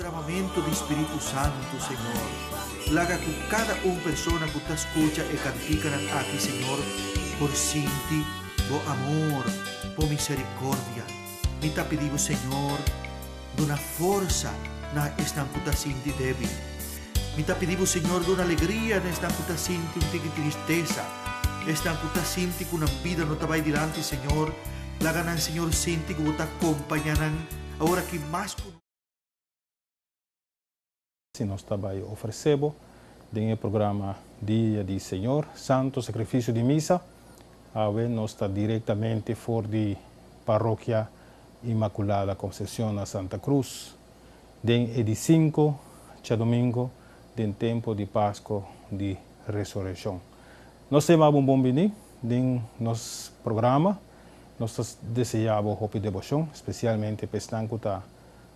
dramamentu di Spiritu Santu, Señor. Laga ku kada un persona ku ta skucha e kantikanan aki, Señor, por sinti Bo amor, Bo miserikordia. Mi ta pidi Bo, Señor, duna forsa na esnan ku ta sinti débil. Mi ta pidi Bo, Señor, duna alegria na esnan ku ta sinti un tiki tristesa, esnan ku ta sinti ku nan bida no ta bai dilanti, Señor. Laga nan, Señor, sinti ku Bo ta kompañá nan awor aki mas ku. Si nos ta bai ofresé bo den e programa Dia di Señor, Santo Sacrificio di Misa, awe nos ta directamente for di Parokia Inmaculada Concepcion na Santa Cruz, den e di cinco djadomingo den tempo di Pasco di Resurreccion. Nos ta yama bo un bon bini den nos programa. Nos ta desea bo hopi debocion, specialmente pa esnan cu ta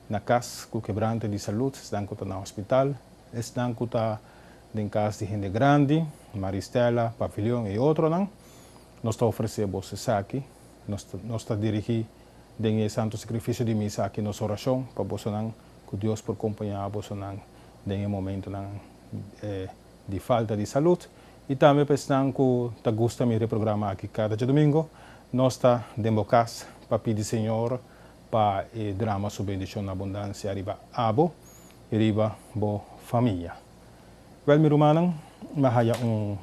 na cas cu kebrante di salud, esnan cu ta na hospital, esnan cu ta den cas di hende grandi, Maristella, Pavilion y otronan. Nos ta ofrece bos esaki. Nos nos ta dirigi den e Santo Sacrificio di Misa aki nos oracion pa bosonan, cu Dios por compaña bosonan den e momentonan di falta di salud. Y tambe pa esnan cu ta gusta mira e programa aki cada djadomingo, nos ta den bo cas pa pidi Señor pa e drama su bendicion na abundancia riba abo y riba bo famia. Wel mi rumannan, mi a haya un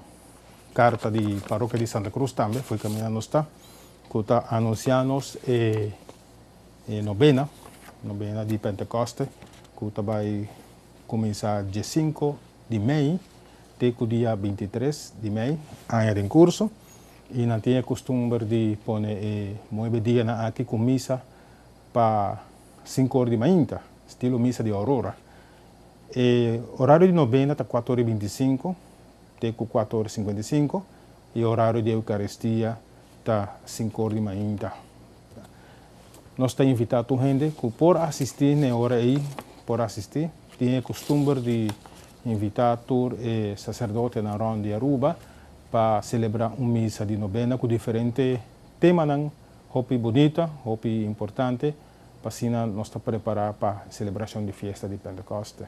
carta di Parokia di Santa Cruz tambe, fo'i caminda nos ta, cu ta anuncia nos e e nobena, nobena di Pentecoste, cu ta bay cuminsa diescinco di mei te cu dia 23 di mei, aña den curso. Y nan tin e custumber di pone e nuebe dianan aki cu misa pa cinco or di mainta, stilo misa di aurora. E orario di nobena ta cuatro or y binticinco te cu cuatro or y cincuenta y cinco y e orario di eucaristia ta cinco or di mainta. Nos ta invita tur hende cu por asisti na e ora ey, por asisti. Tin e custumber di invita tur e sacerdotenan rond di Aruba pa celebra un misa di nobena cu diferente temanan hopi bunita, hopi importante, pa asina nos ta prepara pa celebracion di fiesta di Pentecoste,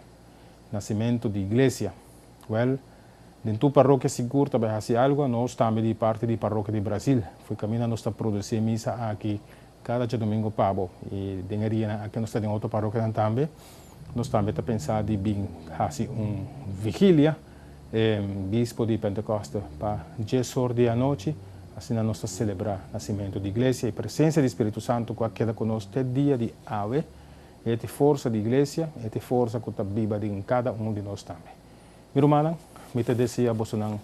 nacimento di Iglesia. Wel, den tur parrokia sigur ta bay haci algo, anos tambe di parti di parrokia di Brazil, fui caminda nos ta produci e misa aki cada djadomingo pa bo, y den e dianan aki nos ta den otro parrokianan tambe, nos tambe ta pensa di bin haci un vigilia e bispo di Pentecoste pa djes or di anochi, asina nos ta celebra nacimento di Iglesia y presencia di Spiritu Santo cu a keda cu nos te dia di awe. E ta e forsa di Iglesia, e ta e forsa cu ta biba den cada un di nos tambe. Mi rumannan, mi ta desea bosonan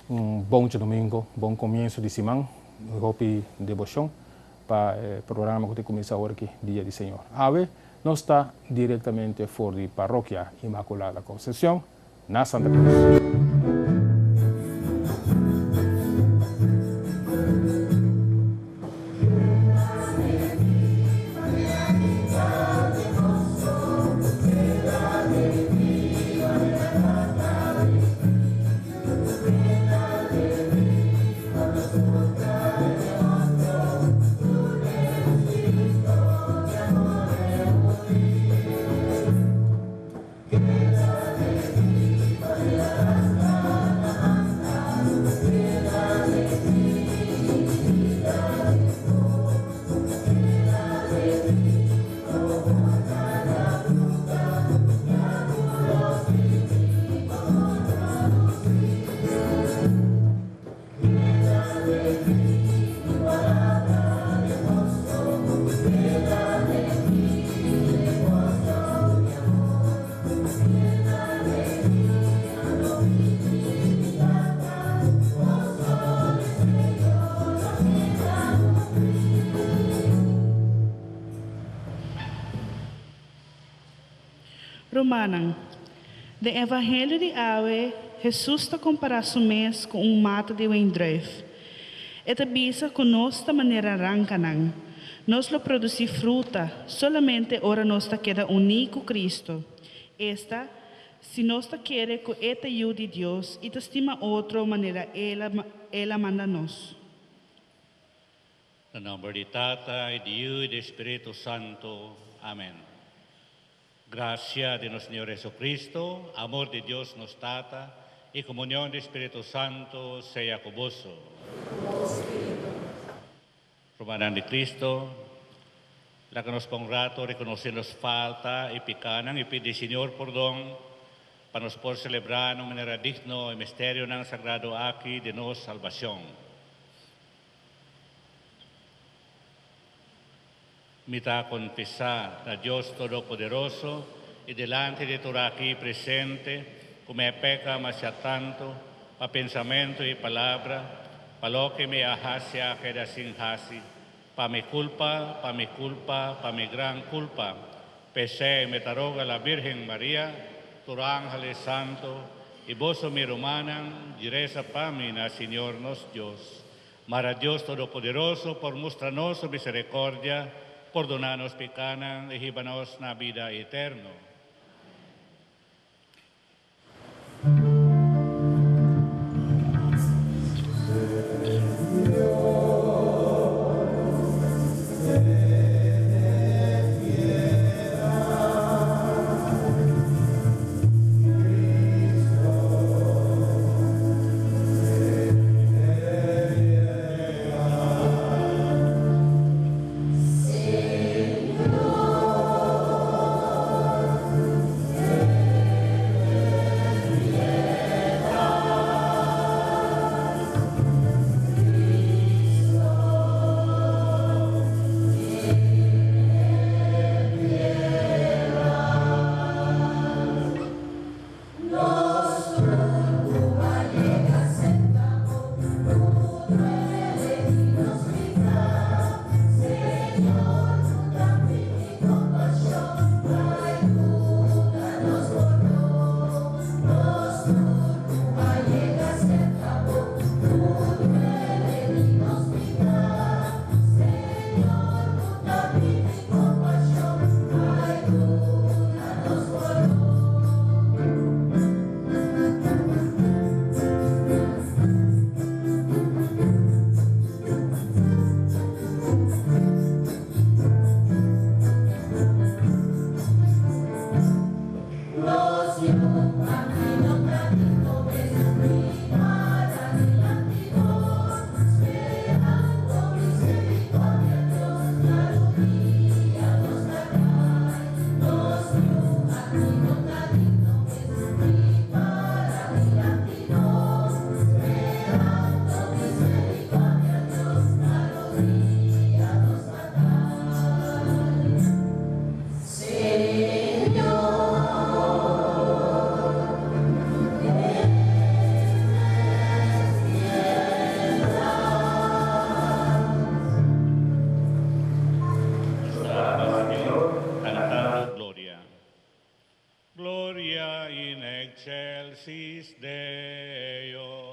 un bon djadomingo, bon comienso di siman, hopi debocion pa e programa cu ta cuminsa awor aki, Dia di Señor. Awe nos ta directamente for di Parokia Inmaculada Concepcion na Santa Cruz. Rumannan, den Evangelio di awe, Hesus ta kompará su mes ku un mata di weindruif. E ta bisa ku nos ta manera rankanan. Nos lo produsí fruta solamente ora nos ta keda uní ku Kristu, esta, si nos ta kere ku e ta Yu di Dios i ta stima otro manera El a manda nos. Na nomber di Tata, i di Yu, i di Spiritu Santu. Amen. Gracia de nuestro Señor Jesucristo, amor de Dios nos Tata y comunión del Espíritu Santo sea con vos. Rumannan di Cristo, laga nos pa un rato reconoce nos falta y picanan y pidi Señor pordon pa nos por celebra na un manera digno e misterionan sagrado aki di nos salbacion. Mi ta confesa na Dios Todopoderoso y delante di tur aki presente cu mi a peca masha tanto pa pensamento y palabra, pa loke mi a haci a keda sin haci, pa mi culpa, pa mi culpa, pa mi gran culpa. P'esey mi ta roga la Virgen Maria, tur angel y santo, y boso mi rumannan, di reza pa mi na Señor nos Dios. Mara Dios Todopoderoso por mustra nos su misericordia, pordona nos picanan y hiba nos na bida eterno. Gloria in excelsis Deo.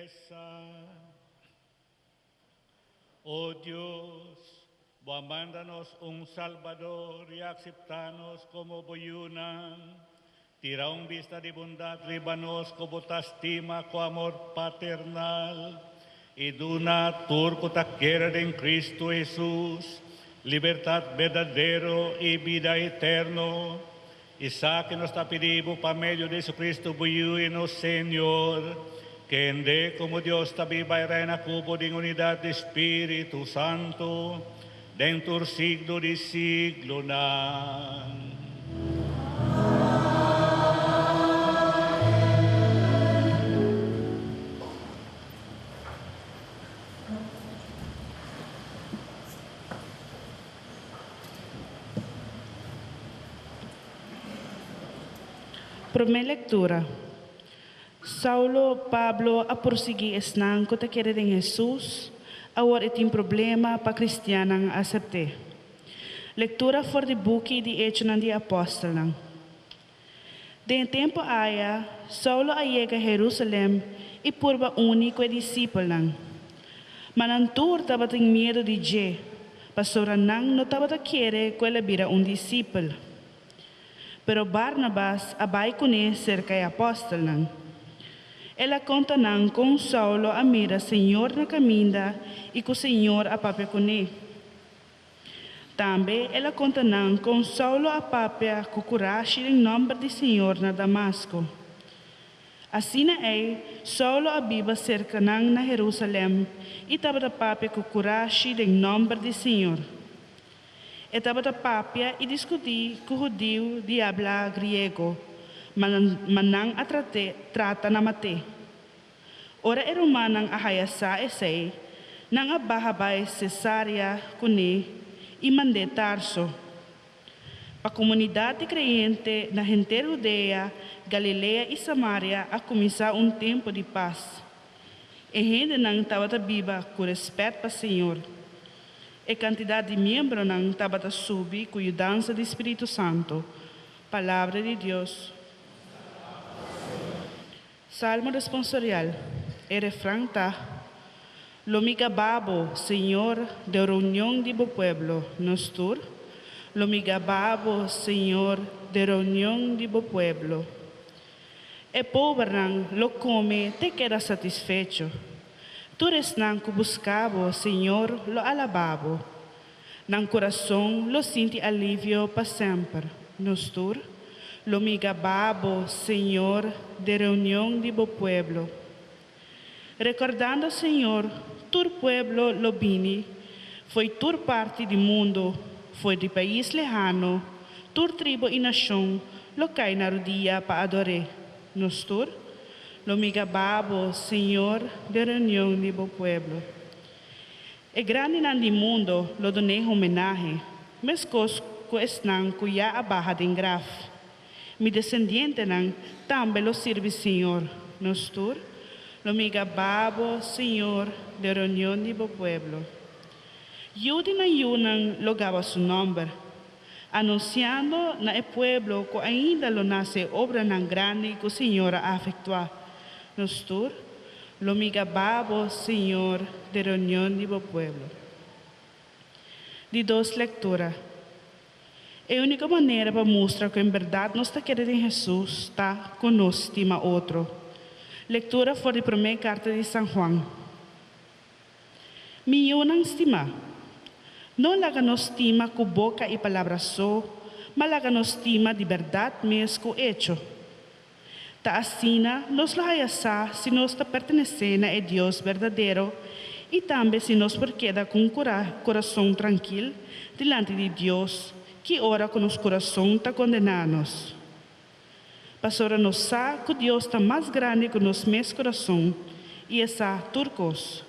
Resa. Oh Dios, bo mándanos un Salvador y aceptanos como boyunan. Tira un vista de bondad ribanos como ta estima con amor paternal. Y duna turco ta quiere en Cristo Jesús, libertad verdadero y vida eterno. Y sa que nos está pedido pa medio de Jesucristo buyuino Señor, que ende como Dios está viva y reina cubo de unidad de Espíritu Santo, dentro siglo de siglo nan. Prome lectura. Saulo Pablo a prosegui esnan ku ta kere den Hesus, awor e tin problema pa kristiannan asept'é. Lectura for di buki di Echonan di Apostelnan. Den e tempu aya, Saulo a yega Herusalèm i purba uni ku e disipelnan. Ma nan tur tabatin miedu di dje, pasobra nan no tabata kere ku el a bira un disipel. Pero Barnabas a bai kuné serka e apòstelnan. El a konta nan kon Saulo a mira Señor na kaminda i ku Señor a papia kuné. Tambe el a konta nan kon Saulo a papia ku kurashi den nòmber di Señor na Damasko. Asina ei, Saulo a biba serka nan na Herusalèm i tabata papia ku kurashi den nòmber di Señor. E tabata papia i diskutí ku hudiu di abla griego, ma ma nan a trat'é trata na mat'é. Ora e rumannan a haya sa esei, nan a baha bai Sesarea kuné i mand'é Tarso. Pa komunidat di kreyente na henter Hudea, Galilea i Samaria a kuminsá un tempu di pas. E hendenan tabata biba ku rèspèt pa Señor. E kantidat di miembronan tabata subi ku yudansa di spiritu santu. Palabra di Dios. Salmo responsorial. E refran ta, Lo mi gaba bo, Señor, den reunion di bo pueblo. Nos tur, Lo mi gaba bo, Señor, den reunion di bo pueblo. E pobernan lo kome te keda satisfecho. Tur esnan ku buska bo, Señor, lo alabá bo. Nan kurason lo sinti alivio pa semper. Nos tur lo mi gabá bo, Señor, den reunion di bo pueblo. Rekordando Señor, tur pueblo lo bini fo'i tur parti di mundu, fo'i di pais lehano, tur tribu i nashon lo kai na rudia pa ador'é. Nos tur lo mi gabá bo, Señor, den reunion di bo pueblo. E grandinan di mundo lo dun'é homenahe, meskos ku esnan ku ya a baha den graf. Mi desendientenan tambe lo sirbi Señor. Nos tur lo mi gabá bo, Señor, den reunion di bo pueblo. Yu di nan yunan lo gaba su nòmber, anunsiando na e pueblo ku ainda lo nase e obranan grandi ku Señor a afektuá. Nos tur lo mi gabá bo, Señor, den reunion di bo pueblo. Di dos lektura. E úniko manera pa mustra ku en bèrdat nos ta kere den Hesus ta ku nos stima otro. Lektura for di promé karta di San Juan. Mi yunan stimá, no laga nos stima ku boka i palabra so, ma laga nos stima di bèrdat mes ku echo. Ta asina nos lo haya sa si nos ta pertenesé na e Dios berdadero i tambe si nos por keda ku un kurason trankil dilanti di Dios ki ora ku nos kurason ta kondená nos. Pasobra nos sa ku Dios ta mas grandi ku nos mes kurason i e sa tur kos.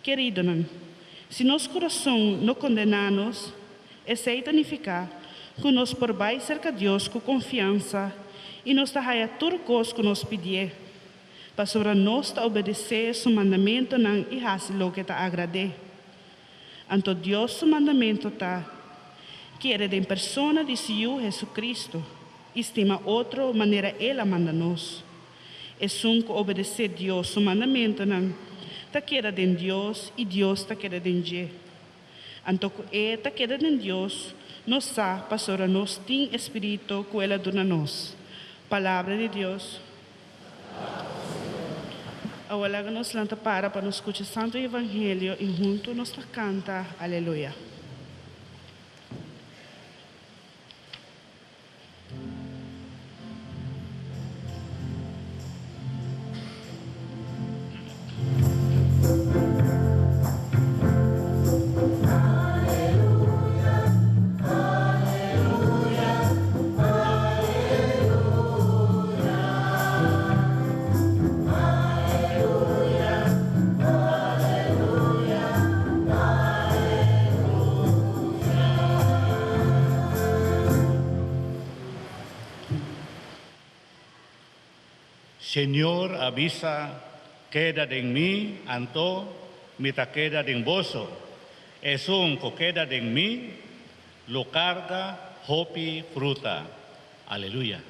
Keridonan, si nos kurason no kondená nos, esei ta nifiká ku nos por bai serka Dios ku konfiansa i nos ta haya tur kos ku nos pidié, pasobra nos ta obedesé su mandamentunan i hasi loke ta agrad'é. Anto Dios su mandamentu ta, Kere den persona di su Yu Hesukristu i stima otro manera el a manda nos. Esun ku obedesé Dios su mandamentunan ta keda den Dios i Dios ta keda den dje. Anto ku e ta keda den Dios, nos sa pasobra nos tin e spiritu ku el a duna nos. Palabra di Dios. Awor laga nos lanta para pa nos skucha Santu Evangelio i huntu nos ta kanta Aleluya. Señor a bisa, Keda den mi, anto mi ta keda den boso. Esun ku keda den mi lo karga hopi fruta. Aleluya.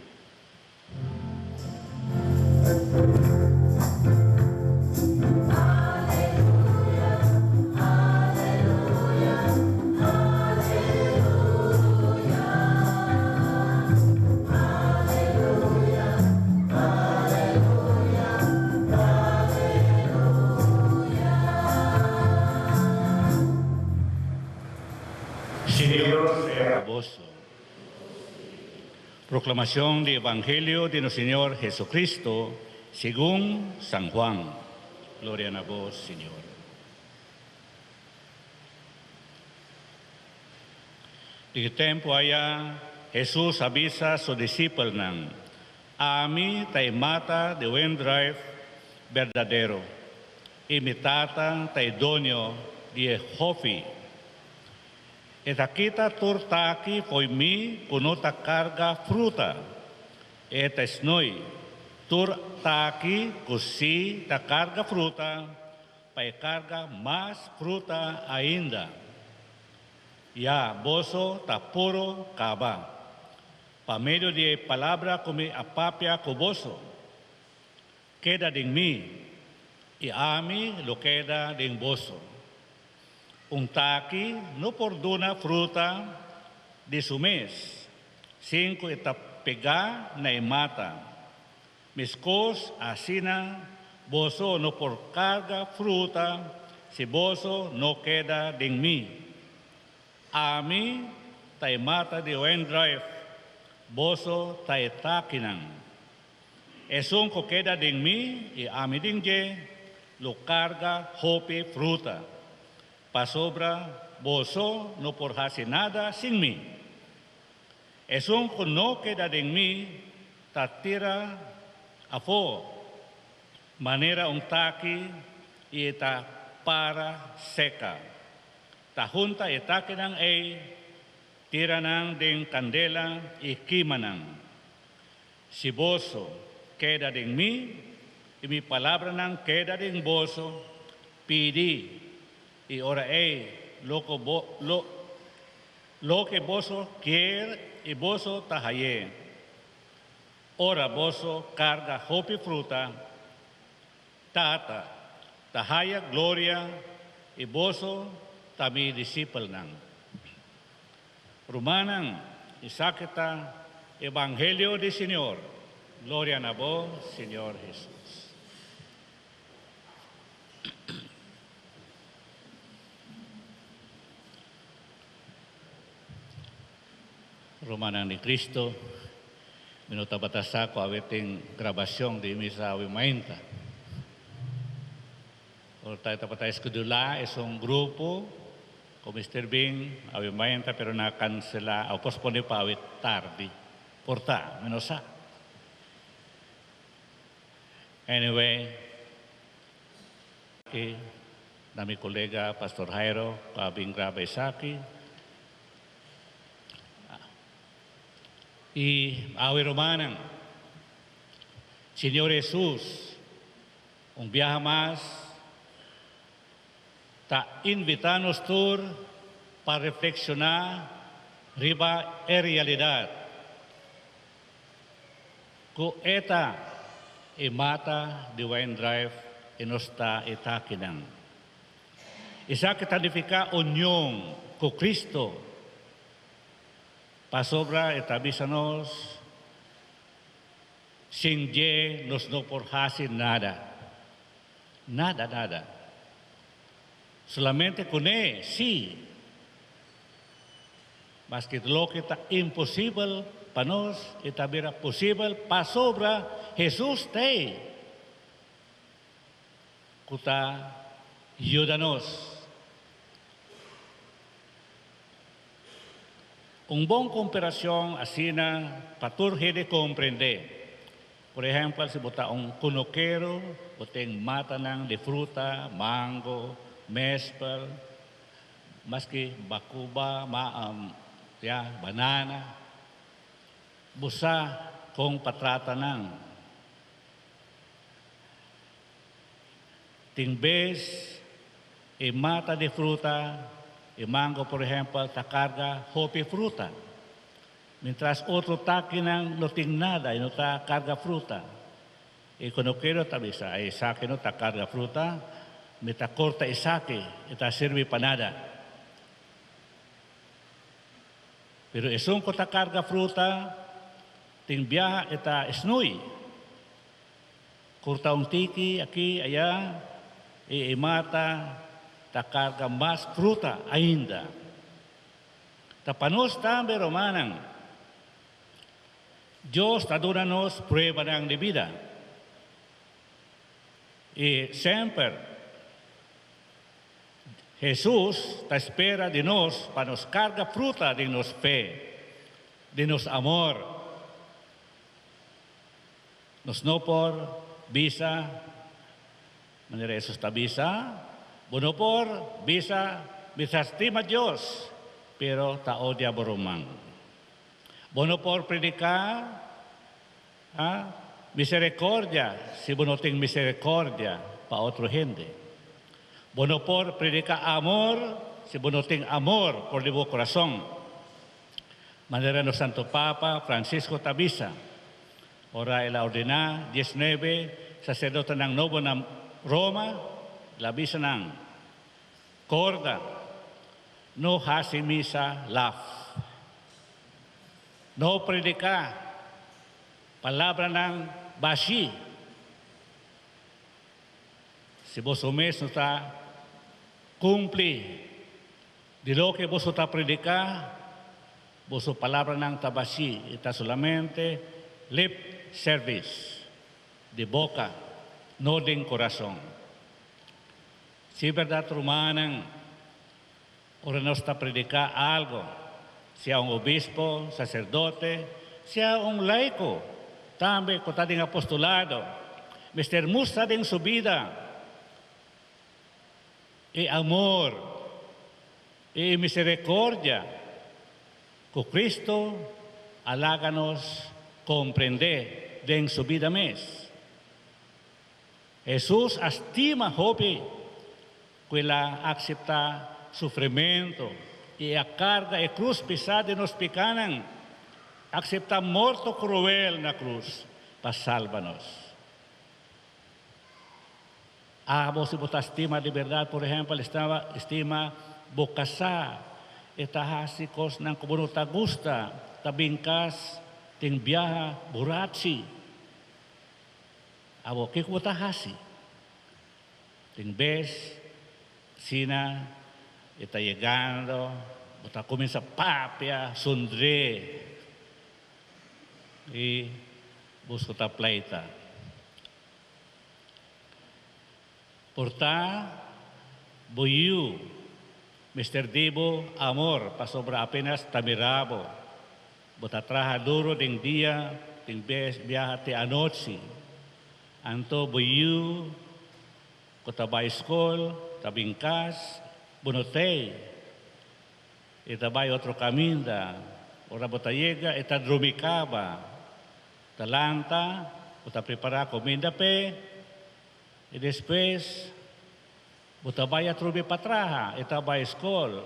Señor sea ku boso. Proclamación di Evangelio di nos Señor Jesucristo segun San Juan. Gloria na bo, Señor. Di e tempu aya Hesus a bisa su disipelnan, Ami ta e mata di wendruif berdadero, i mi Tata ta e doño di e hofi. E ta kita tur taki fo'i mi ku no ta karga fruta. E ta snoi tur taki ku si ta karga fruta pa e karga mas fruta ainda. Ya boso ta puro kaba pa medio di e palabra ku mi a papia ku boso. Keda den mi, i ami lo keda den boso. Un taki no por duna fruta di su mes sin ku e ta pegá na e mata. Meskos asina boso no por karga fruta si boso no keda den mi. Ami ta e mata di wendruif, boso ta e takinan. Esun ku keda den mi i ami den dje lo karga hopi fruta, pasobra boso no por hasi nada sin mi. Esun ku no keda den mi ta tira afó manera un taki i e ta para seka. Ta hunta e takinan ei, tira nan den kandela i kima nan. Si boso keda den mi i mi palabranan keda den boso, pidi, i ora ei loko bo lo loke boso kier i boso ta haye. Ora boso karga hopi fruta, Tata ta haya gloria i boso ta mi disipelnan. Rumannan, esaki ta Evangelio di Señor. Gloria na bo, Señor Hesus. Rumannan di Cristo, mi no tabata sa cu awe tin grabacion di misa awe mainta. Ora ta tabata eskedulá esun grupo Ku mester bin awe mainta pero nan a kanselá o posponé pa awe tardi. Por ta, mi no sa. Anyway, aki na mi kolega Pastor Jairo ku a bin graba esaki. I awe rumannan, Señor Hesus un biaha mas Ta invitá nos tur pa reflekshoná riba e realidat ku e ta E mata di wijndruif i nos ta e takinan. Esaki ta nifiká union ku Kristu. Pasobra e ta bisa nos, Sin dje nos no por hasi nada. Nada, nada. Solamente kuné, sí. Maske loke ta imposibel pa nos, e ta bira posibel pasobra Hesus t'ei ku ta yuda nos. Un bon komparashon asina pa tur hende komprendé. Por ehèmpel, si bo ta un kunukero, bo tin matanan di fruta, mango, mespel, Maske bakuba, ma, ya, banana. Bo sa kon pa trata nan. Tin bes e mata di fruta, e mango por ehempel, ta karga hopi fruta. Mientras otro takinan no tin nada y no ta karga fruta. E konokero ta bisa, Esaki no ta karga fruta, mi ta korta esaki, e ta sirbi pa nada. Pero esun ku ta karga fruta, tin biaha e ta snui, korta un tiki aki aya, i e mata ta karga mas fruta ainda. Ta pa nos tambe, rumannan. Dios ta duna nos pruebanan di bida. I semper Hesus ta spera di nos pa nos karga fruta den nos fe, den nos amor. Nos no por bisa manera Hesus ta bisa, Bo no por bisa mi ta stima Dios, pero ta odia bo ruman. Bo no por prediká miserikordia si bo no tin miserikordia pa otro hende. Bo no por prediká amor si bo no tin amor for di bo kurason. Manera nos Santo Papa Francisco ta bisa ora el a ordená diesnuebe saserdotenan nobo na Roma, el a bisa nan, Korda, no hasi misa laf. No prediká palabranan bashí. Si boso mes no ta kumpli di loke boso ta prediká, boso palabranan ta bashí i ta solamente lip service, di boka, no den kurason. Si bèrdat rumannan, ora nos ta prediká algu, sea un obispo, saserdote, sea un laiko tambe ku ta den apostolado, mester mustra den su bida e amor i e miserikordia ku Kristu a laga nos komprendé den su bida mes. Hesus a stima hopi ku el a akseptá sufrimentu i a karga e krus pisá di nos pikánan, akseptá morto kruel na krus pa salba nos. Abo si bo ta stima di bèrdat, por ehèmpel, stima bo kasá, e ta hasi kosnan ku bo no ta gusta, ta bin kas tin biaha burachi. Abo kiko bo ta hasi? Tin bes asina e ta yegando, bo ta kuminsá papia, sondré i boso ta pleita. Por ta bo yu mester di bo amor pasobra apenas ta mira bo. Bo ta traha duro den dia, tin bes biaha te anochi. Anto bo yu ku ta bai skol ta bin kas, bo no tei. E ta bai otro kaminda. Ora bo ta yega e ta drumi kaba. Ta lanta, bo ta prepará kuminda p'e, i despues Bo ta bai atrobe pa traha, e ta bai skol.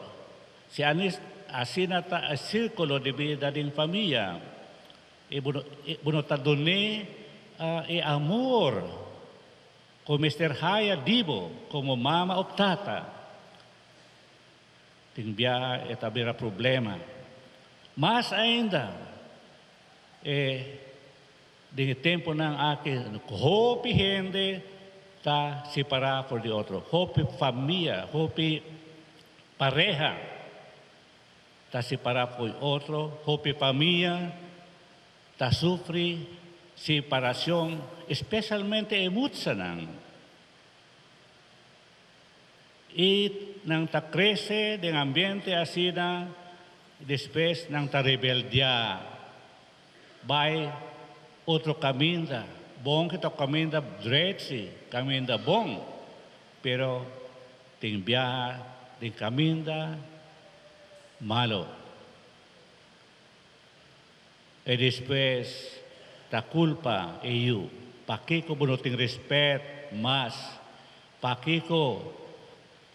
Si anis asina ta e sirkulo di bida den famia, e bo no ta dun'é e amor ku mester haya di bo komo mama òf tata. Tin biaha e ta bira problema. Mas ainda e den e tempunan aki ku hopi hende ta separá for di otro, hopi famia, hopi pareha ta separá for di otro, hopi famia ta sufri separashon, espesialmente e muchanan. I nan ta krese den ambiente asina, despues nan ta rebeldiá bai otro kaminda. Bon ke ta kaminda dret si, kaminda bon, pero tin biaha den kaminda malo. I despues ta kulpa e yu. Pakiko bo no tin respet mas? Pakiko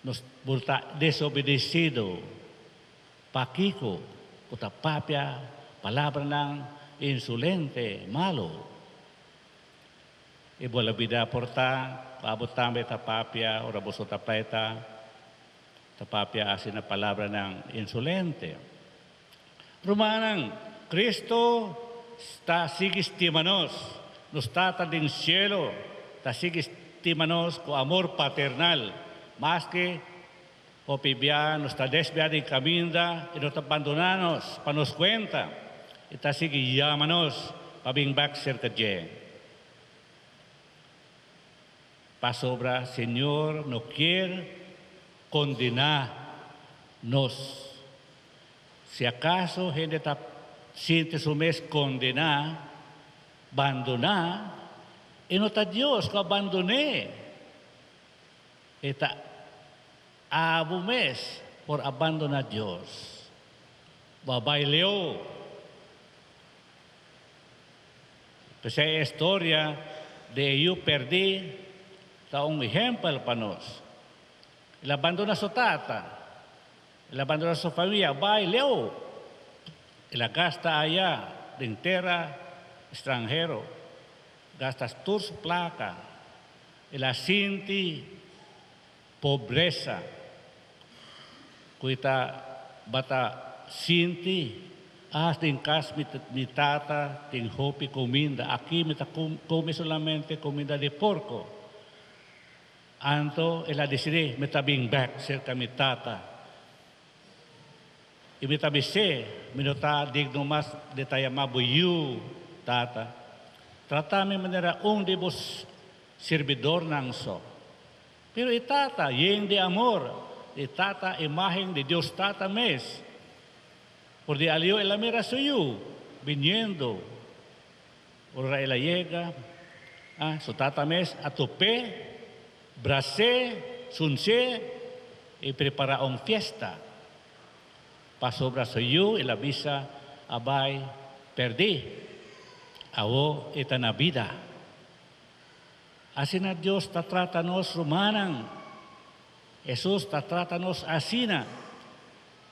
nos bo ta desobedesido? Pakiko bo ta papia palabranan insulente, malu? I bo labida por ta ku abo tambe ta papia ora boso ta preta, ta papia asina palabranan insulente. Rumannan, Cristo ta sigui stima nos. Nos Tata den cielo ta sigui stima nos cu amor paternal. Maske hopi bia nos ta desbia den caminda, e no ta bandona nos pa nos cuenta. E ta sigui yama nos pa bin bek cerca dje. Pasobra Señor no kier condena nos. Si acaso hende ta sinti su mes condená, bandoná, e no ta Dios cu a bandon'é. E ta abo mes por a bandoná Dios. Bo a bai leu. P'esei e storia di e yu perdí ta un ehempel pa nos. El a bandona su tata. El a bandona su famia, bai leu. El a gasta aya den tera stranhero, gasta tur su plaka. El a sinti pobresa ku e ta bata sinti, Ah, den kas mi tata tin hopi kuminda, aki mi ta kome solamente kuminda di porko. Anto el a disidí, Mi ta bin bèk serka mi tata i mi ta bis'é, Mi no ta digno mas di ta yamá bo yu, tata. Trata mi manera un di bo sirbidornan so. Pero e tata, yen di amor, e tata imágen di Dios Tata mes, por di alió el a mira su yu biniendo. Ora el a yega, su tata mes a top'é, bras'é, sunch'é i prepará un fiesta. Pasobra su yu el a bisa a bai pèrdí, awor e ta na bida. Asina Dios ta trata nos rumannan. Hesus ta trata nos asina.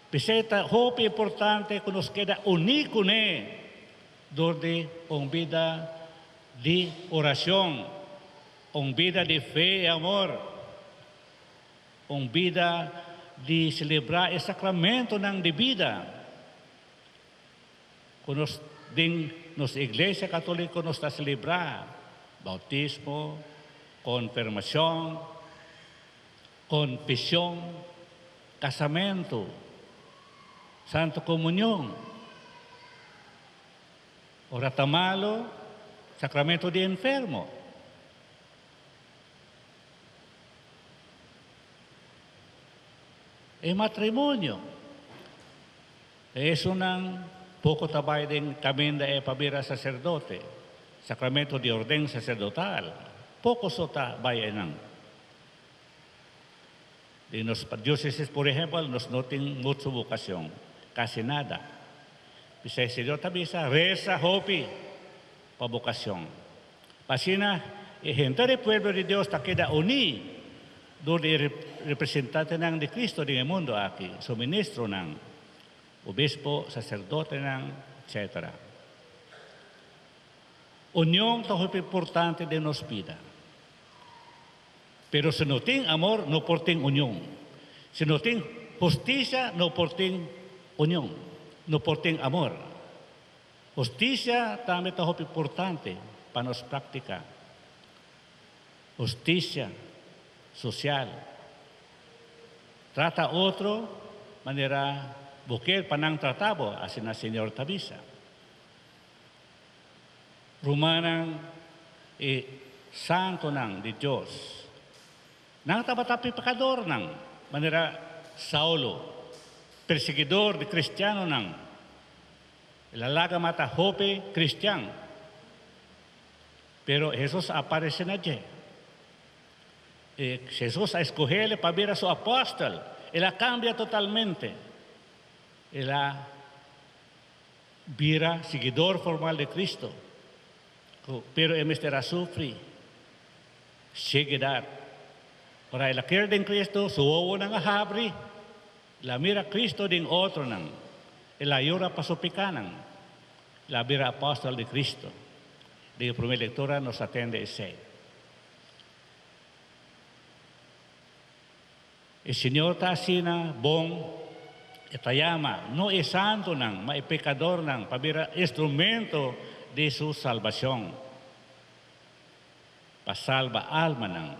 P'esei ta hopi importante ku nos keda uní kuné. Dor di un bida di oracion, un bida di fe y amor, un bida di celebra e sacramentonan di bida cu nos den nos Iglesia Catolico nos ta celebra, bautismo, confirmacion, confesion, casamento, Santo Comunion. Ora ta malo, sacramento di enfermo. E matrimonio. Esunnan poco ta bay den caminda e pa bira sacerdote, sacramento di orden sacerdotal. Poco so ta bay enan. Den nos diocesis por ehempel nos no tin mucho vocacion, casi nada. P'esei Señor ta bisa reza hopi pa vocacion. Pa asina e henter e pueblo di Dios ta keda uní dor di e representantenan di Cristo den e mundo aki, su ministronan, obispo, sacerdotenan, etc. Union ta hopi importante den nos bida. Pero si no tin amor, no por tin union. Si no tin husticia, no por tin union, no por tin amor. Husticia tambe ta hopi importante pa nos practica. Husticia social. Trata otro manera bo kier pa nan trata bo, asina Señor ta bisa. Rumannan i santunan di Dios, nan tabata pekadornan manera Saulo, persiguidor di kristianonan. El a laga mata hopi kristian, pero Hesus a aparesé na dje. I Hesus a skoh'é pa bira su apòstel. El a kambia totalmente. El a bira siguidor formal di Cristo, cu pero e mester a sufri cieguedad. Ora el a kere den Cristo, su wowonan a habri, el a mira Cristo den otronan, el a yora pa su picanan, el a bira apostel di Cristo. Den e prome lectura nos a tende esey. E Señor ta asina bon, E ta yama, no e santunan, ma e pekadornan pa bira instrumento di Su salbashon, pa salba almanan.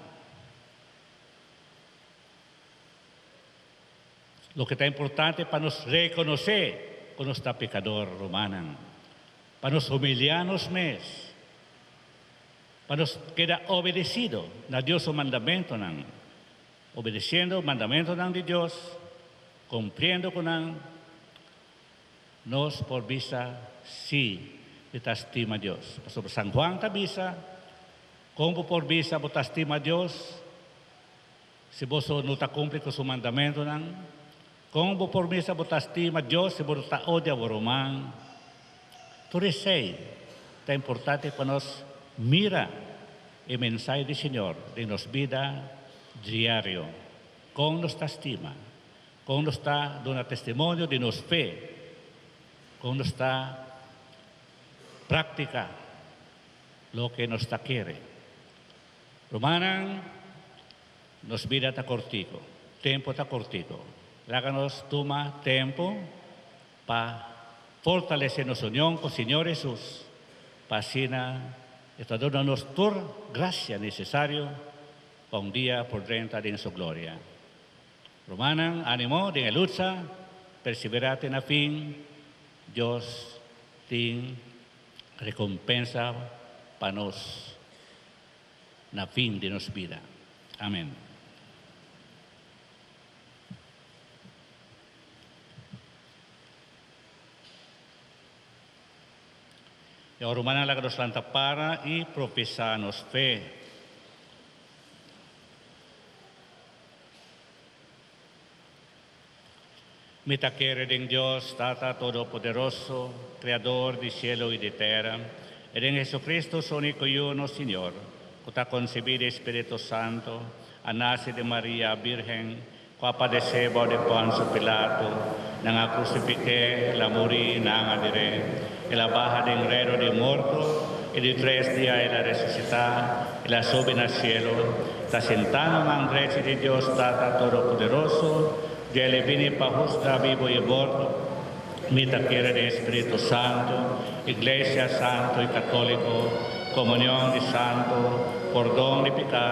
Loke ta importante pa nos rekonosé ku nos ta pekador, rumannan, pa nos humiliá nos mes, pa nos keda obedesido na Dios su mandamentunan. Obedeciendo mandamentonan di Dios, cumpliendo cu nan, nos por bisa si mi ta stima Dios. Pasobra San Juan ta bisa, Con bo por bisa bo ta stima Dios si boso no ta cumpli cu su mandamentonan? Con bo por bisa bo ta stima Dios si bo no ta odia bo ruman? Tur esey ta importante pa nos mira e mensahe di Señor den nos bida diario. Con nos ta stima, con nos ta duna testimonio di nos fe, con nos ta practica loke nos ta kere. Rumannan, nos bida ta cortico, tempo ta cortico. Laga nos tuma tempo pa fortalece nos union cu Señor Jesus, pa asina E ta duna nos tur gracia necesario pa un dia por drenta den Su gloria. Rumannan, animo den e lucha, persevera te na fin, Dios tin recompensa pa nos na fin di nos bida. Amen. E ora rumannan laga nos lanta para i profesá nos fe. Mi ta kere den Dios, Tata Todopoderoso, Kreador di sielo i di tera, i den Jesucristo, su úniko Yu, nos Señor, ku ta konsebí di Spiritu Santu, a nase di Maria, Bírgen, Ku a padesé bou di Ponsio Pilato, nan a krusifik'é, el a muri, nan a dir'é. El a baha den reino di morto, i di tres dia el a resusitá, el a subi na sielu, ta sintá na man drechi di Dios Tata Todopoderoso, dje el e bini pa husga bibu i morto. Mi ta kere den Spiritu Santu, Iglesia Santu i Katóliko, komunion di santu, pordon di piká,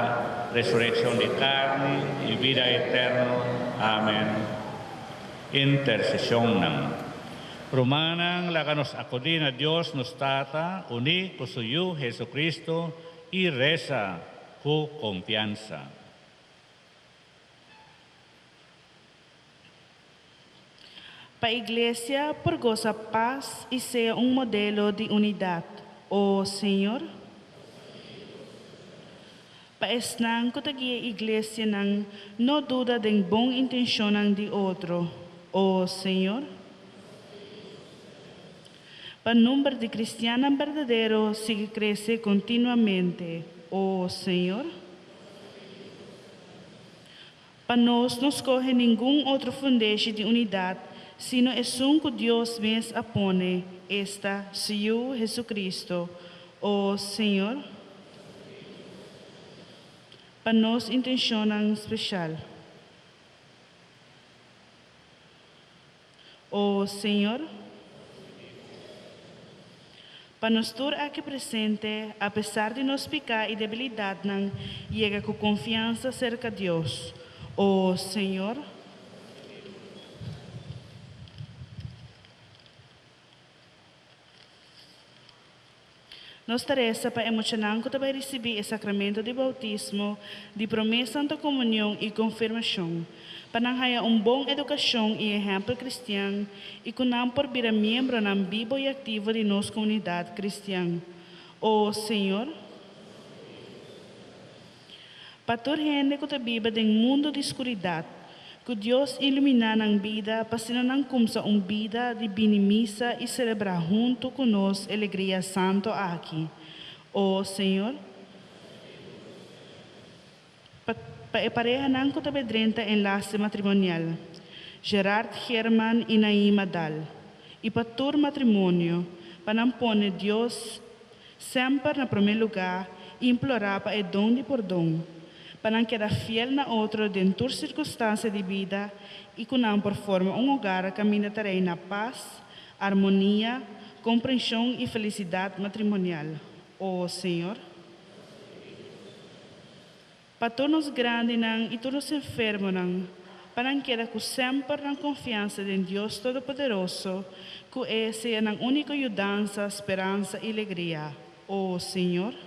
resurekshon di karni i bida eterno. Amen. Interseshonnan. Rumannan, laga nos akudí na Dios nos Tata, uní ku Su Yu Jesucristo, i resa ku konfiansa. Pa Iglesia por gosa pas i sea un modelo di unidat, o Señor. Pa esnan ku ta guia iglesianan no duda den bon intenshonnan di otro, o Señor. Pa number di kristiannan berdadero sigui krese kontinuamente, o Señor. Pa nos no skohe ningun otro fundeshi di unidat sino esun ku Dios mes a pone, esta, Su Yu, Jesucristo. O Señor, pa nos intenshonnan spesial. O Señor, pa nos tur aki presente, apesar di nos piká i debilidatnan, yega ku konfiansa serka Dios. O Señor, Nos ta resa pa e muchanan ku ta bai risibí e sakramento di boutismo, di Promé Santa Komunion i Konfirmashon, pa nan haña un bon edukashon i ehèmpel kristian i ku nan por bira miembronan bibo i aktivo di nos komunidat kristian. O Señor, Pa tur hende ku ta biba den mundu di skuridat, ku Dios iluminá nan bida pa asina nan kumsa un bida di bini misa i selebrá huntu ku nos e legria santu aki. O Señor, pa pa e parehanan ku ta bai drenta enlase matrimonial, Gerard Geerman i Naima Daal, i pa tur matrimonio, pa nan pone Dios Semper na promé lugá, implorá pa e don di pordon, pa nan keda fiel na otro den tur sirkunstansia di bida i ku nan por forma un hogar kaminda ta reina pas, armonia, komprenshon i felisidat matrimonial. O Señor. Pa tur nos grandinan i tur nos enfermonan, pa nan keda ku semper nan konfiansa den Dios Todopoderoso, ku E sea nan úniko yudansa, speransa i legria. O Señor.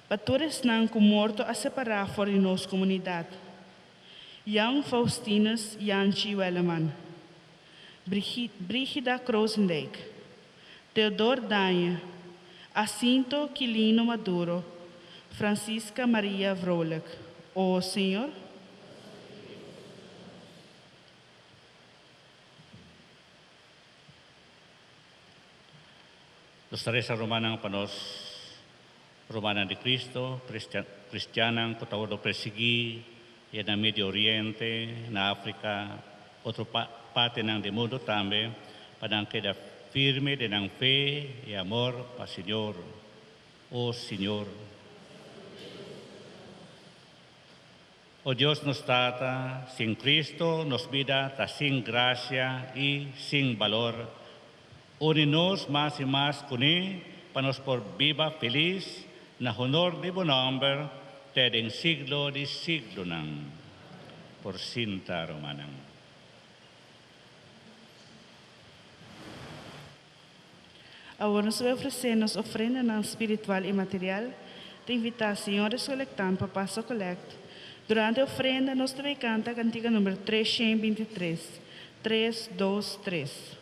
Pa tur esnan ku morto a separá for di nos komunidat, Jan Faustinus Janchi Welleman, Brigida Krozendijk, Theodor Dañe, Asinto Quilino Maduro, Francisca Maria Vrolijk. O Señor. Nos ta resa rumannan pa nos rumannan di Cristo, cristiannan cu ta wordo persegui ya na Medio Oriente, na Africa, otro partenan di mundo tambe, pa nan keda firme den nan fe y amor pa Señor. O Señor. O Dios nos Tata, sin Cristo nos bida ta sin gracia y sin balor. Uni nos mas y mas cuné pa nos por biba feliz na honor di bo nomber te den siglo di siglonan. Por sinta, rumannan. Awor nos ta bai ofresé nos ofrendanan spiritual i material. Ta invitá señores kolektant pa pasa kolèkt. Durante e ofrenda nos ta bai kanta kantika number 323, Tres, dos, tres.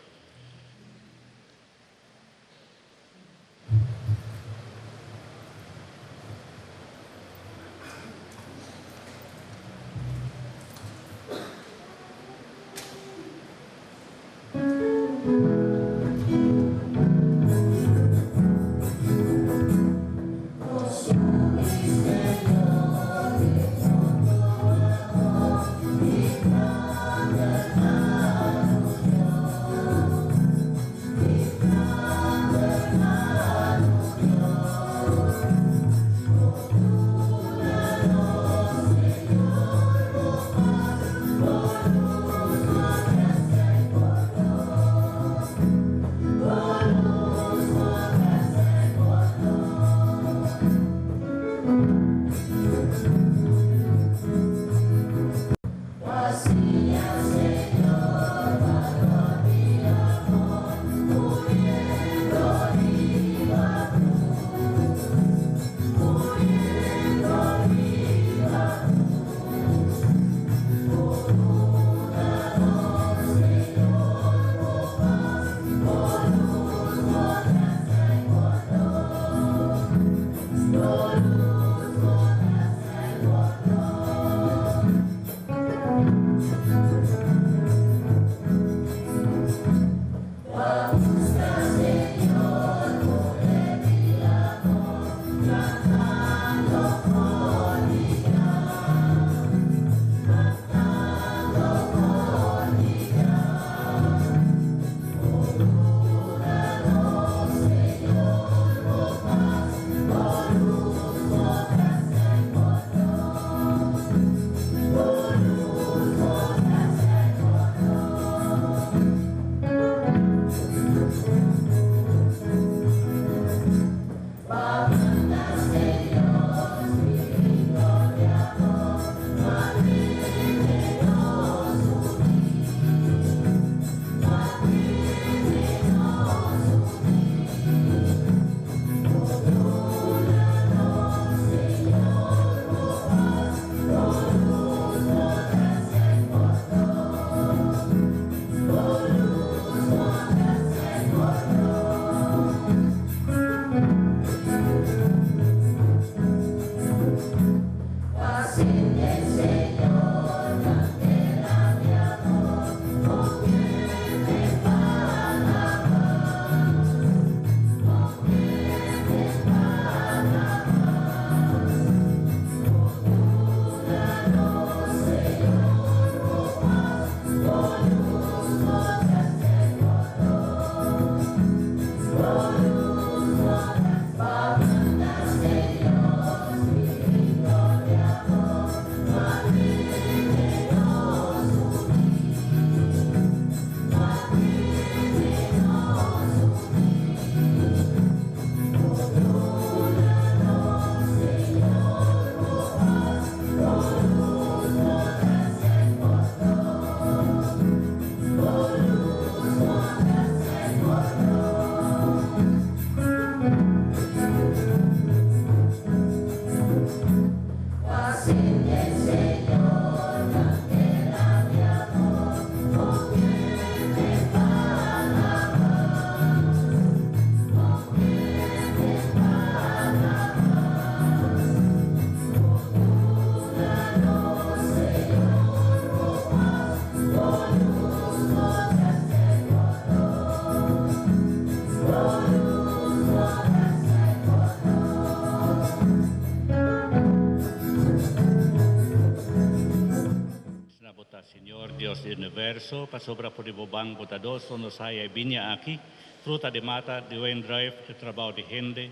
universo, pasobra for di bo ban bondadoso nos haya e biña aki, fruta di mata di wendruif, e trabao di hende,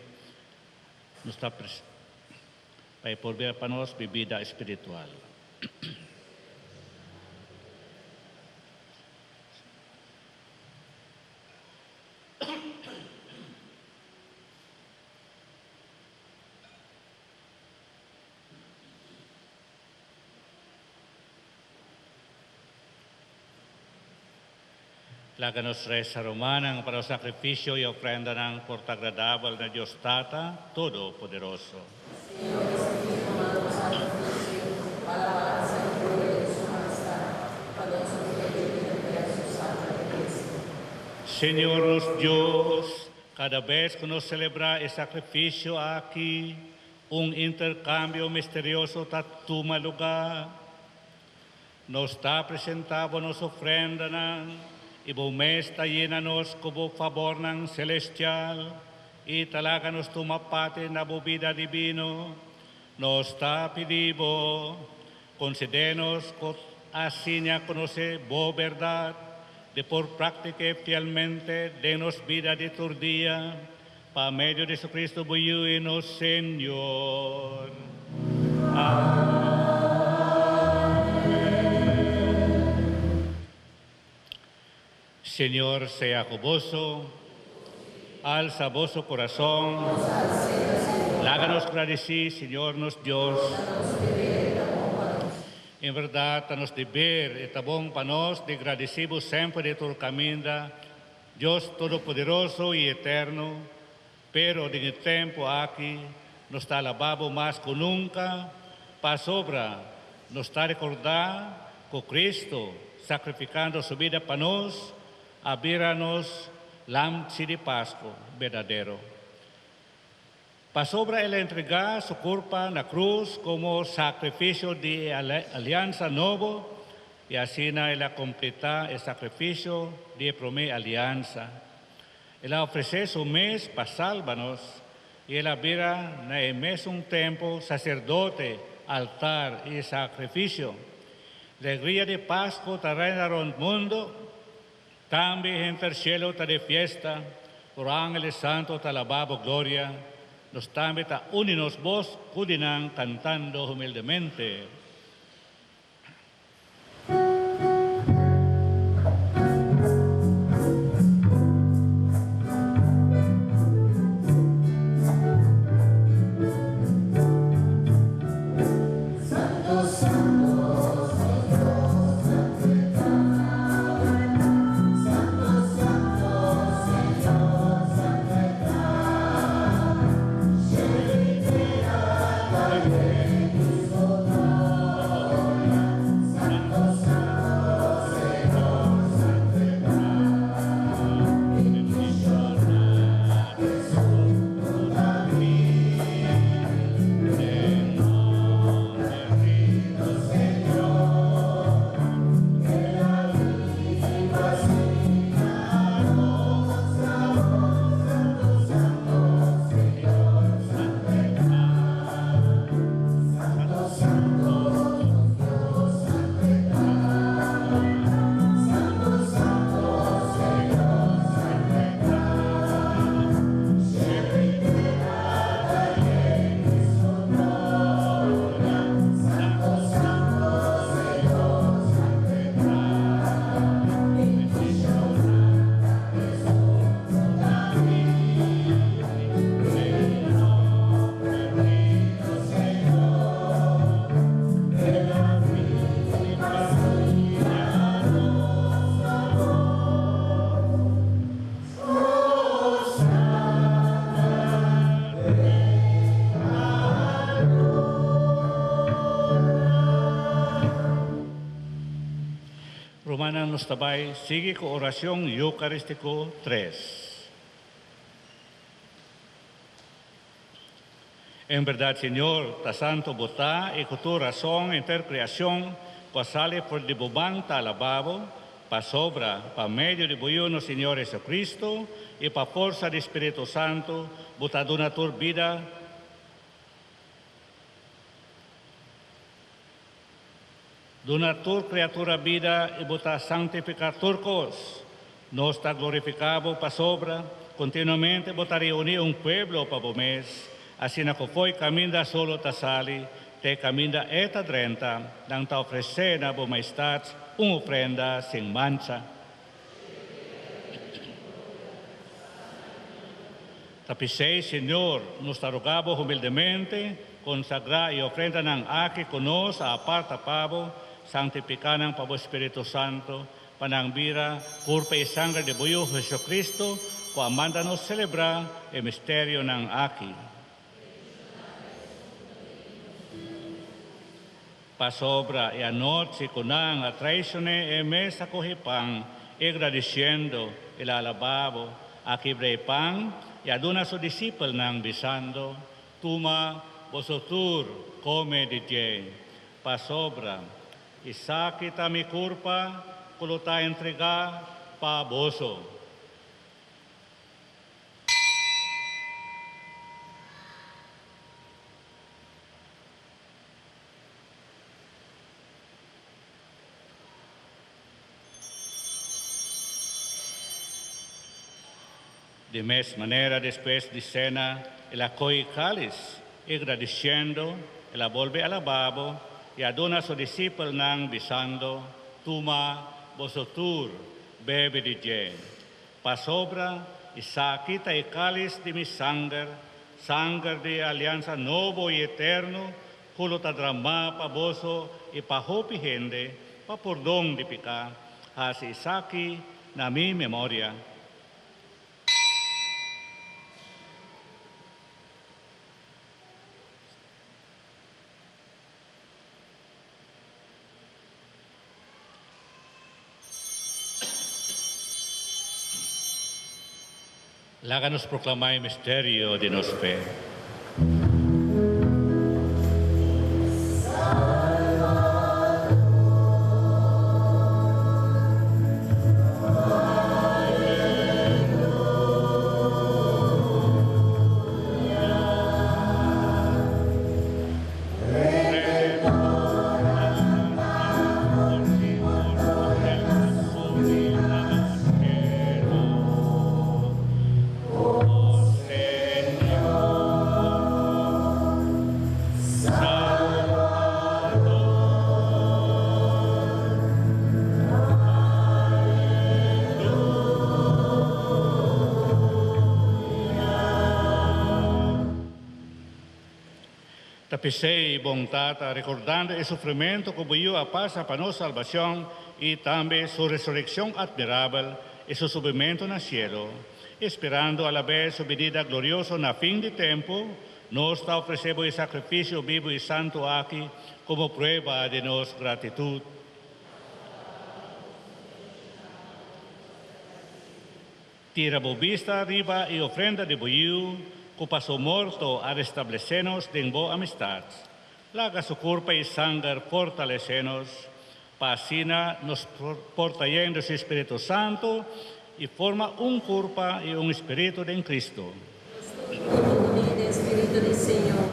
nos ta pa e por bira pa nos bibida espiritual. Laga nos resa, rumannan, pa nos sakrifisio i ofrendanan por ta agradabel na Dios Tata Todopoderoso. Señor, risibí i tuma nos sakrifisio pa alabansa i gloria di Su Mahestad, pa nos probecho di henter Su Santa Iglesia. Señor nos Dios, kada bes ku nos selebrá e sakrifisio aki, un interkambio misterioso ta tuma lugá. Nos ta presentá bo nos ofrendanan, i bo mes ta yena nos ku bo fabornan selestial i ta laga nos tuma parti na bo bida dibino. Nos ta pidi bo, konsedé nos ku a siña konosé bo bèrdat, di por praktik'é fielmente den nos bida di tur dia, Pa medio di Jesucristo bo Yu i nos Señor. Amen. Señor sea cu boso. Alza boso corazon. Laga nos gradici Señor nos Dios. En verdad ta nos deber i ta bon pa nos di gradici bo semper di tur caminda. Dios Todopoderoso i Eterno, pero den e tempu aki nos ta alabá Bo mas ku nunka, pasobra nos ta rekordá ku Cristo, sakrifikando Su bida pa nos, a bira nos Lamchi di Pasku berdadero. Pasobra El a entregá Su kurpa na krus komo sakrifisio di e aliansa nobo, i asina El a kompletá e sakrifisio di e promé aliansa. El a ofresé Su mes pa salba nos, i El a bira na e mesun tempu saserdote, altar i sakrifisio. Legria di Pasku ta reina rònt mundu. Tambe henter cielo ta de fiesta, por angeles santo ta alabá bo gloria, nos tambe ta uni nos bos cu di nan cantando humildemente. Santo, Santo, Señor, Santo Santo, Santo, Señor, Santo Cielo y tierra Santo, Santo, Señor, Santo Rumannan nos ta bai sigui ku Oracion Eucaristico tres. En berdad Señor, ta santo Bo ta i ku tur rason henter creacion ku a sali for di Bo man ta alabá Bo, pasobra pa medio di Bo Yu nos Señor Jesucristo i pa forsa di Spiritu Santo Bo ta duna tur bida Duna tur kriatura bida i Bo ta santifiká tur kos. Nos ta glorifiká Bo pasobra kontinuamente Bo ta reuní un pueblo pa Bo mes, asina ku fo'i kaminda solo ta sali te kaminda e ta drenta, nan ta ofresé na Bo Maestat un ofrenda sin mancha. Ta p'esei, Señor, nos ta roga Bo humildemente, konsagrá e ofrendanan aki ku nos a aparta pa Bo, santifiká nan pa Bo Spiritu Santu, pa nan bira kurpa i sanger di Bo Yu Jesucristo, ku a manda nos selebrá e misterionan aki. Pasobra e anochi ku nan a traicion'é e mes a kohe pan i gradisiendo el a alabá bo, a kibra e pan i a duna su disipelnan, bisando, Tuma, boso tur kome di dje, pasobra esaki ta mi kurpa ku lo ta entregá pa boso. Di mes manera despues di sena el a kohe kális i gradisiendo el a bolbe alabá bo i a duna su disipelnan bisando, Tuma, boso tur bebe di dje, pasobra esaki ta e kális di mi sanger, Sanger di e aliansa nobo i eterno ku lo ta dramá pa boso i pa hopi hende pa pordon di piká, hasi esaki na mi memoria. Laga nos proklamá e misterio di nos fe. Ta p'esei, bon Tata, rekordando e sufrimentu ku bo Yu a pasa pa nos salbashon i tambe su resurekshon atmirabel i su subimentu na sielu, i sperando alabes su binida glorioso na fin di tempu, nos ta ofresé bo e sakrifisio bibu i santu aki komo prueba di nos gratitut. Tira bo bista riba e ofrenda di bo Yiu ku pa su morto a restablesé nos den bo amistat. Laga su kurpa i sanger fortalesé nos, pa asina nos por ta yen di su Spiritu Santu i forma un kurpa i un spiritu den Kristu. Nos tur huntu uní den Spiritu di Señor.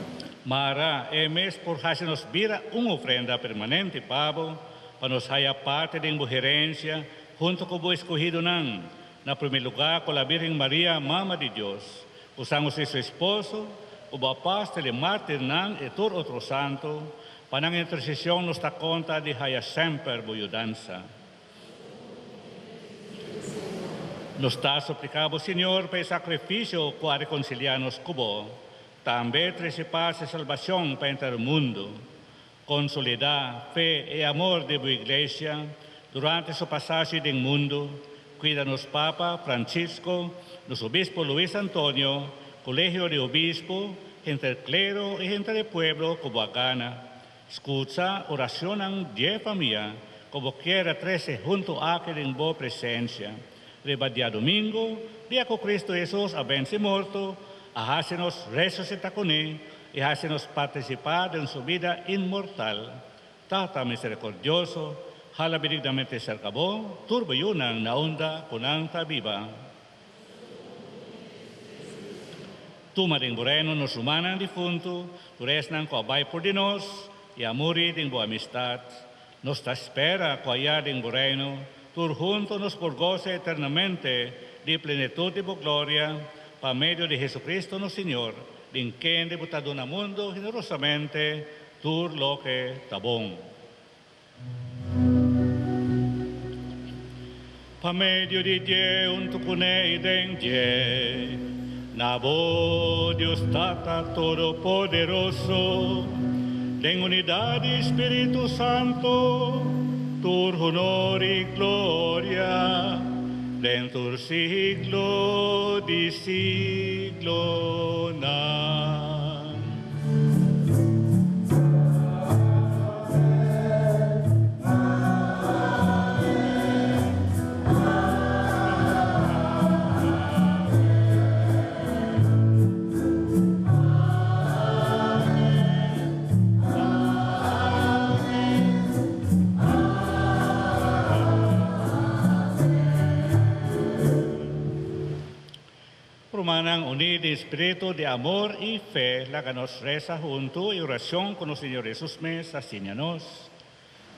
Mara e mes por hasi nos bira un ofrenda permanente pa bo, pa nos haya parti den bo herensia Hunto ku bo eskohidonan, na promé lugá ku la Bírgen Maria, Mama di Dios, ku San Hosé su esposo, ku bo apòstel i mártirnan i tur otro santu, pa nan interseshon nos ta konta di haya semper bo yudansa. Nos ta supliká bo, Señor, pa e sakrifisio ku a rekonsiliá nos ku bo, tambe trese pas i salbashon pa henter mundu. Konsolidá fe i amor di bo Iglesia durante su pasashi den mundu, kuida nos Papa Francisco, nos Obispo Luis Antonio, Kolegio di Obispo, henter klero i henter e pueblo ku bo a gana. Skucha oracionnan dje famia ku bo kier a trese huntu aki den bo presensia. Riba diadomingo, dia ku Kristu Hesus a vense morto, a hasi nos resusitá kuné i hasi nos partisipá den su bida inmortal. Tata miserikordioso, hala benignamente serka bo tur bo yunan na unda ku nan ta biba. Tuma den bo reino nos rumannan difuntu, tur esnan ku a bai for di nos i a muri den bo amistat. Nos ta spera ku aya den bo reino, tur huntu nos por gosa eternamente di e plenitut di bo gloria, pa medio di Jesucristo nos Señor, den kende bo ta duna mundu generosamente tur loke ta bon. Pa medio di dje, huntu kuné i den dje, na bo, Dios Tata Todopoderoso, den unidat di Spiritu Santo, tur honor i gloria den tur siglo di siglonan. Rumannan uní den spiritu di amor i fe, laga nos resa huntu e orashon ku nos Señor Hesus mes a siña nos.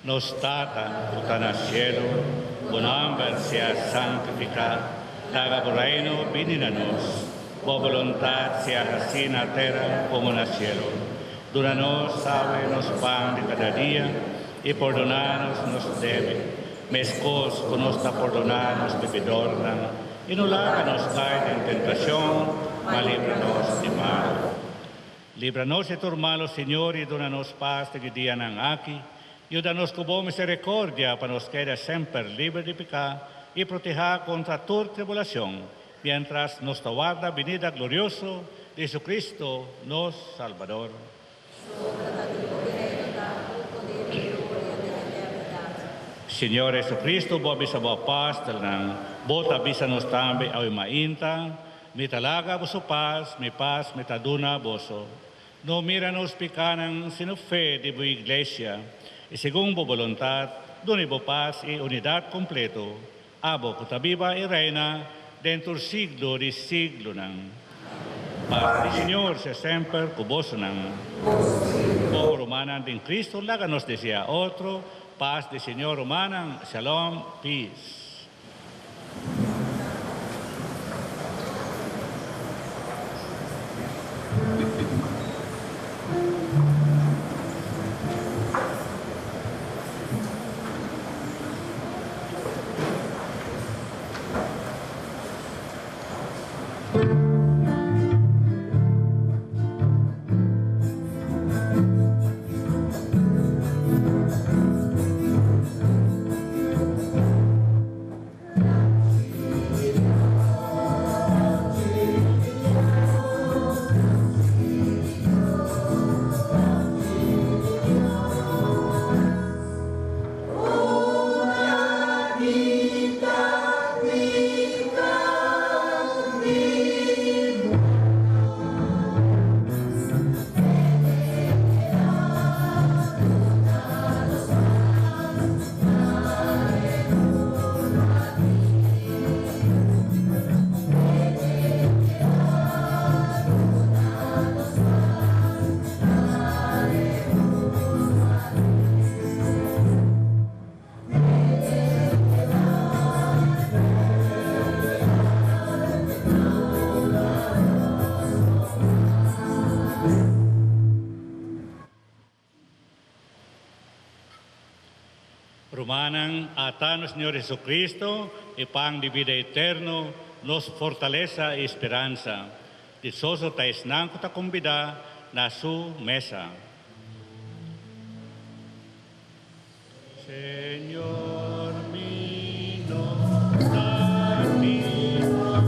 Nos Tata ku ta na shelu, bo nòmber sea santifiká, laga bo Reino bini na nos. Bo boluntat sea hasí na tera komo na shelu. Duna nos awe nos pan di kada dia, i pordoná nos nos debe, meskos ku nos ta pordoná nos debidornan. I no laga nos kai den tentashon, ma libra nos di mal. Libra nos di tur mal, o Señor, i duna nos pas den e dianan aki. Yuda nos ku bo misericordia pa nos keda semper liber di piká i protehá kontra tur tribulashon, miéntras nos ta warda binida glorioso di Jesucristo, nos Salbador. Señor Jesucristo, bo a bisa bo apòstelnan, bo ta bisa nos tambe awe mainta, Mi ta laga boso pas, mi pas mi ta duna boso. No mira nos pikánan, sino fe di bo iglesia, i segun bo boluntat, duna bo pas i unidat kompleto, abo ku ta biba i reina den tur siglo di siglonan. Pas di Señor sea semper ku bosonan. Bo rumannan den Cristo laga nos desea otro, Pas di Señor rumannan, Shalom, peace. Rumannan, ata nos Señor Jesucristo, e pan di bida eterno, nos fortalesa i speransa. Dichoso ta esnan ku ta kumbidá na su mesa. Señor mi no ta digno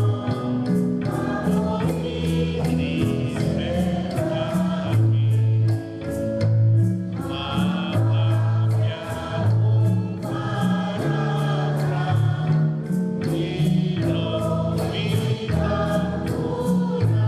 pa bini cerca aki, ma papia un palabra i lo mi ta cura.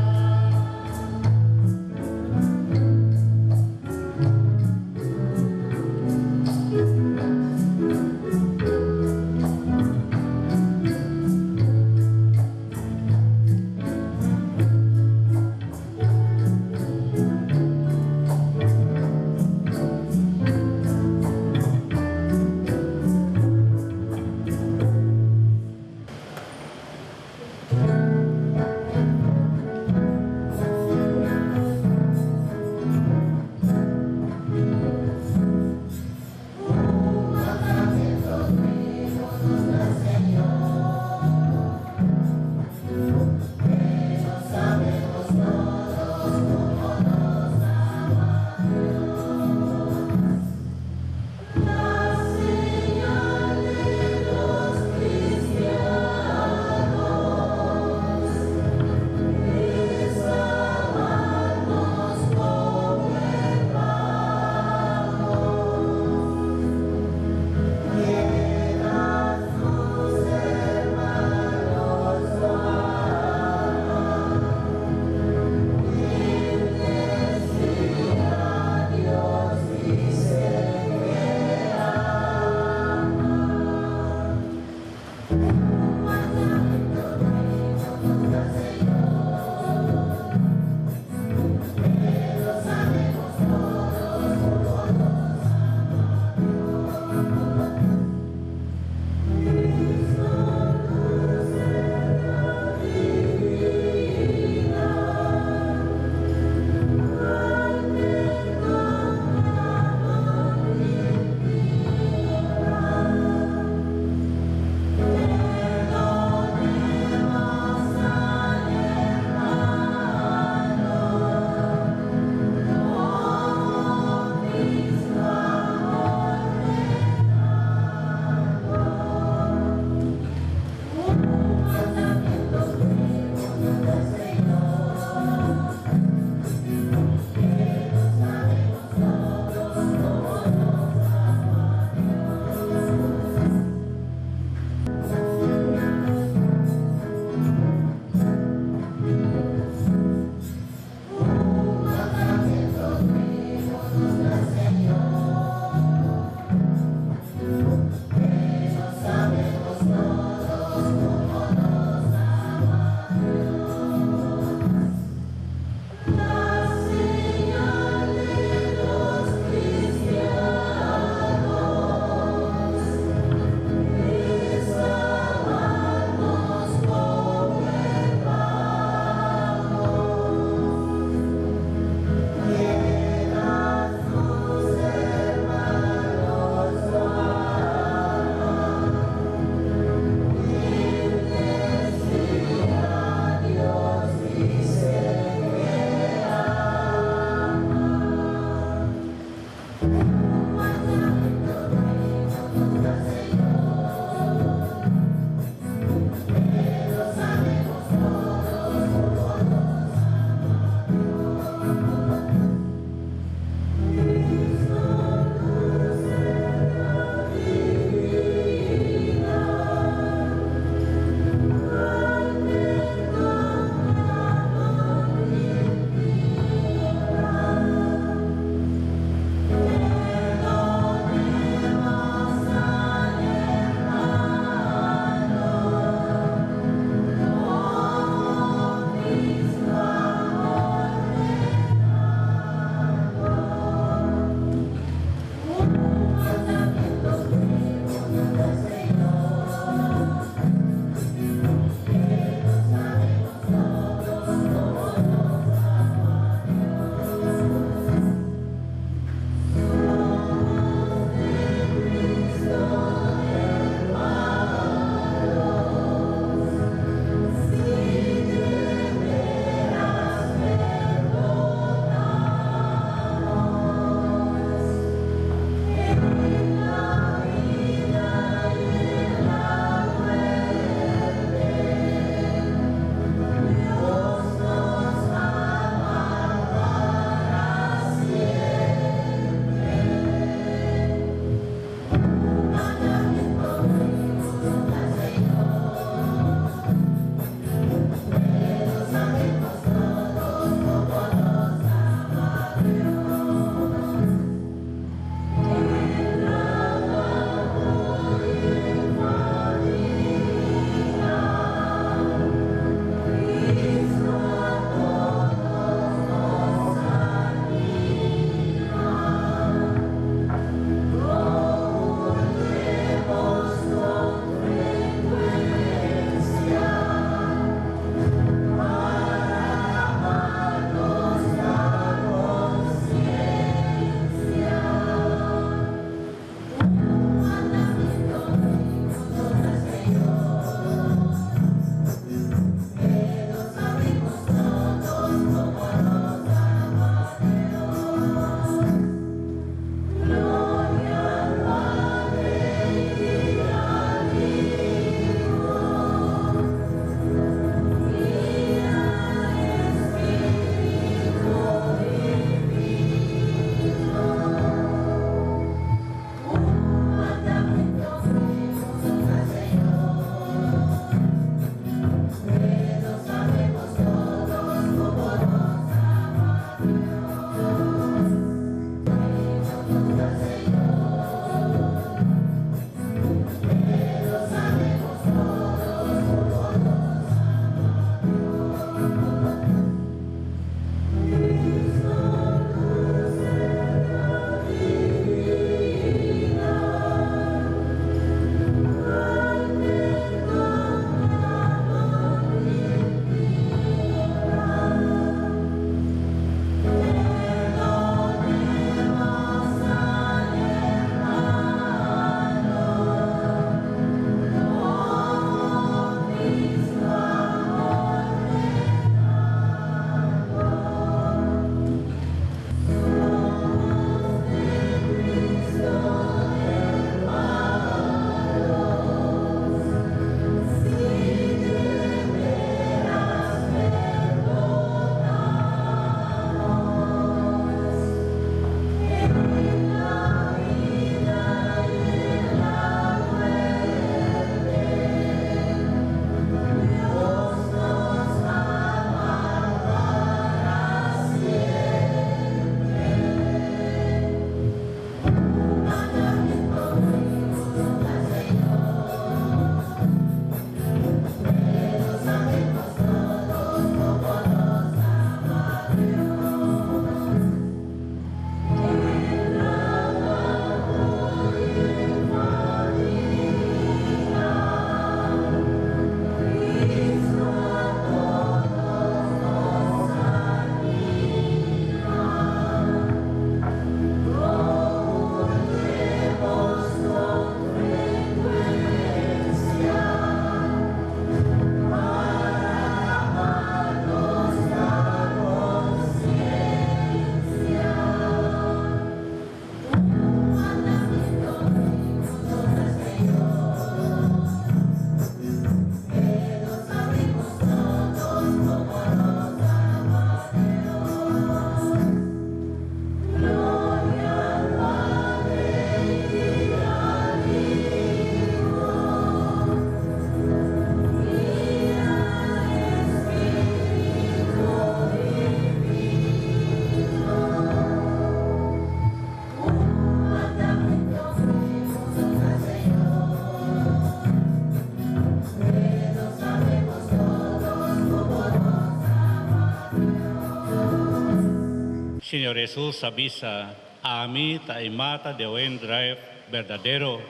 Señor Jesus a bisa, Ami ta e mata di wendruif berdadero,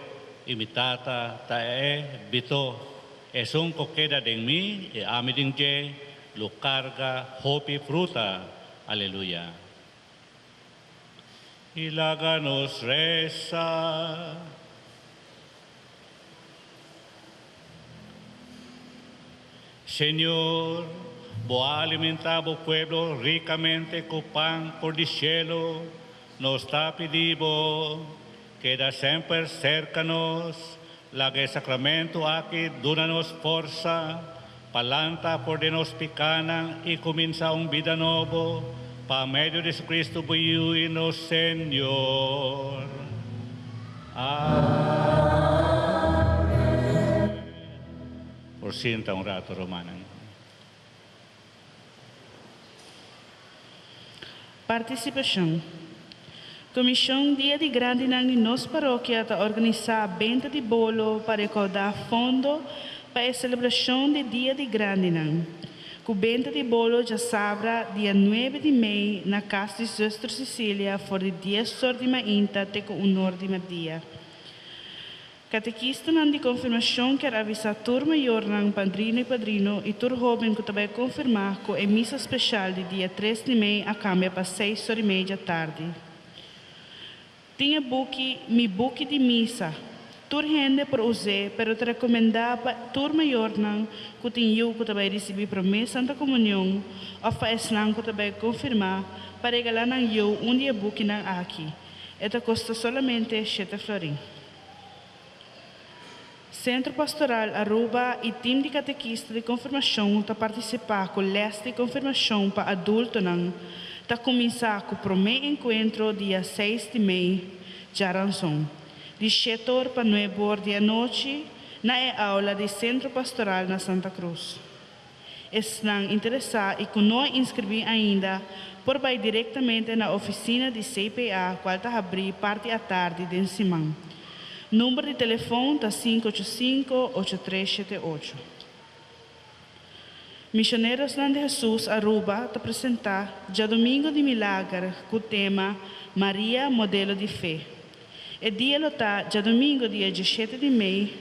i mi Tata ta e bitó. Esun ku keda den mi i ami den dje, lo karga hopi fruta. Aleluya. I laga nos resa. Señor, bo a alimentá bo pueblo rikamente ku pan for di shelu. Nos ta pidi bo, keda semper serka nos, laga e sakramentu aki duna nos forsa pa lanta for di nos pikánan i kuminsá un bida nobo pa medio di Jesucristo bo Yu i nos Señor. Amen. Por sinta un rato, rumannan. Partisipashon. Komishon Dia di Grandinan di nos parokia ta organisá benta di bolo pa rekoudá fondo pa e selebrashon di Dia di Grandinan. Ku benta di bolo djasabra dia nuebe di mei na kas di Zuster Cecilia for di dies or di mainta te ku un or di merdia. Katekistanan di konfirmashon kier avisá tur mayornan, padrino i padrino i tur hóben ku ta bai konfirmá ku e misa speshal di dia tres di mei a kambia pa seis or i mei djatardi. Tin e buki Mi Buki di Misa. Tur hende por us'é, pero ta rekomendá pa tur mayornan ku tin yu ku ta bai risibí promé Santa Komunion òf pa esnan ku ta bai konfirmá pa regalá nan yu un di e bukinan aki. E ta kosta solamente shete florin. Centro Pastoral Aruba y team di catequista di confirmacion ta participa cu les di confirmacion pa adultonan ta cuminsa cu prome encuentro dia seis di mei djaranson, di shete or pa nuebe or di anochi na e aula di Centro Pastoral na Santa Cruz. Esnan interesá i ku no a inskribí ainda por bai direktamente na ofisina di CPA kual ta habrí parti atardi den siman. Number di telefon ta sinku ocho sinku, ocho tres shete ocho. Misionerosnan di Hesus Aruba ta presentá djadumingu di milager ku tema Maria modelo di fe. E dia lo ta djadumingu dia dieshete di mei.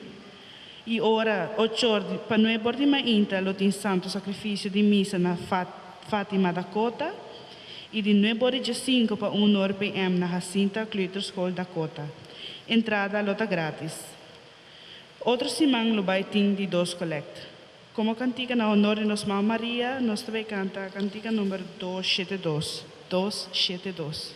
I ora ochor di pa nuebor di mainta lo tin Santo Sacrificio di Misa na Fatima Dakota i di nuebor di djesinku pa unor PM na Jacinta Kleuterschool Dakota. Entrada lo ta gratis. Otro siman lo bai tin di dos collect. Como cantica na honor di nos Mama Maria nos ta bai canta cantica number dos shete dos, dos shete dos.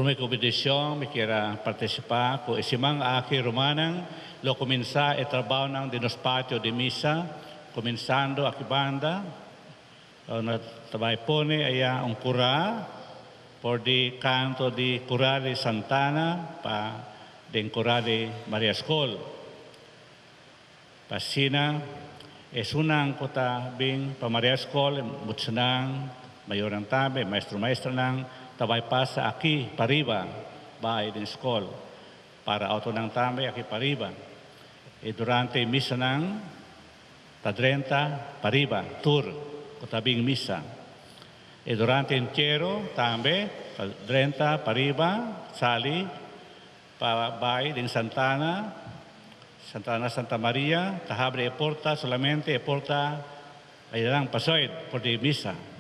Promé ku bendishon mi kier a partisipá ku e siman aki rumannan lo kuminsá e trabounan di nos patio di misa kuminsando aki banda nos ta bai pone aya un kurá por di kanto di kurá di Santana pa den kurá di Maria Skol. Pa asina esunnan ku ta bin pa Maria Skol, e muchanan, mayornan tambe, e maestro maestranan ta bai pasa aki pariba bai den skol. Para autonan tambe aki pariba. I durante e misanan ta drenta pariba tur ku ta bin misa. I durante entiero tambe ta drenta pariba sali Pa bai den Santana, Santana Santa Maria ta habri e porta solamente e porta ayanan pasoid por di misa.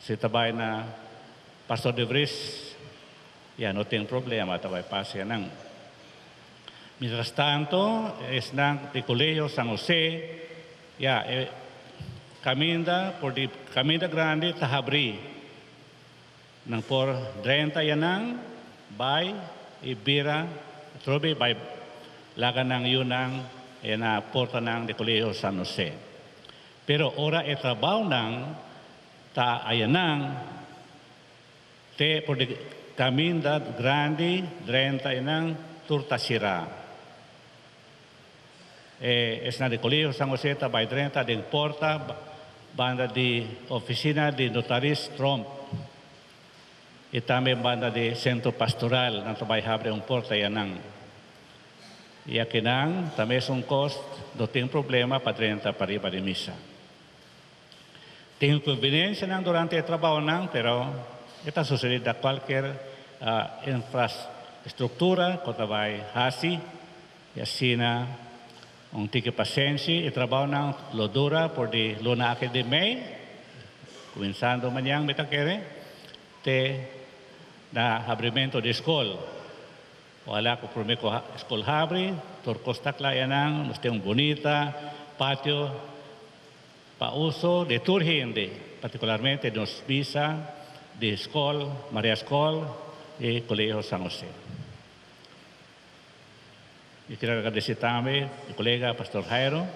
Si ta bai na Pastor de Vries ya no tin problema ta bai pasa yanan. Mientras tanto esnan di Colegio San Jose ya e caminda por di caminda grandi ta habri. Nan por drenta yanan bai i bira atrobe bai laga nan yunan e na portanan di Colegio San Jose. Pero ora e trabounan ta ayanan te por di caminda grandi drenta enan tur ta sira. E esnan di Colegio San Jose ta bai drenta den porta banda di oficina di notaris Tromp y tambe banda di Centro Pastoral nan ta bai habri un porta yanan. Y akinan ta mesun cos no tin problema pa drenta pariba di misa. Tin inconveniencianan durante e trabaonan pero e ta sucede da cualkier infrastructura cu ta bai haci. I asina un tiki pasenshi, e trabounan lo dura por di luna aki di mei, kuminsando mañan mi ta kere, te na habrimentu di skol. Ohala ku promé ku skol habri, tur kos ta kla einan, nos tin un bunita patio pa uso di tur hende, partikularmente nos misa di skol Maria Skol i Kolegio San Jose. Mi kier agradesé tambe mi kolega Pastor Jairo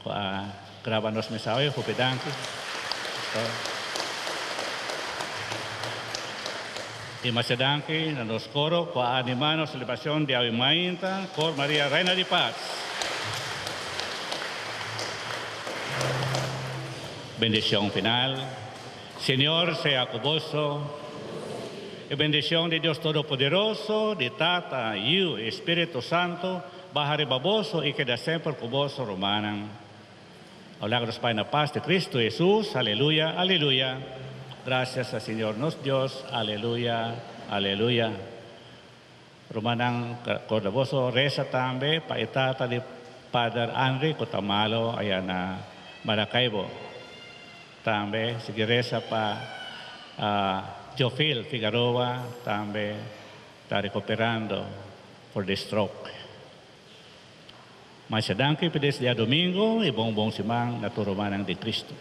ku a graba nos mensahe. Hopi danki, Pastor. I masha danki na nos koro ku a animá nos selebrashon di awe mainta, Kor Maria Reina di Pas. Bendishon final. Señor sea ku boso. E bendishon di Dios Todopoderoso, di Tata, Yu i Spiritu Santu baha riba boso i keda semper ku boso, rumannan. Awor laga nos bai na pas di Kristu Hesus. Aleluya, aleluya. Grasias na Señor nos Dios. Aleluya, aleluya. Rumannan, korda boso resa tambe pa e tata di Pader Andry ku ta malo aya na Maracaibo. Tambe sigui resa pa Teofil Figaroa tambe ta recuperando for di stroke. Masha danki pa des diadomingo y bon bon siman na tur rumannan di Cristo.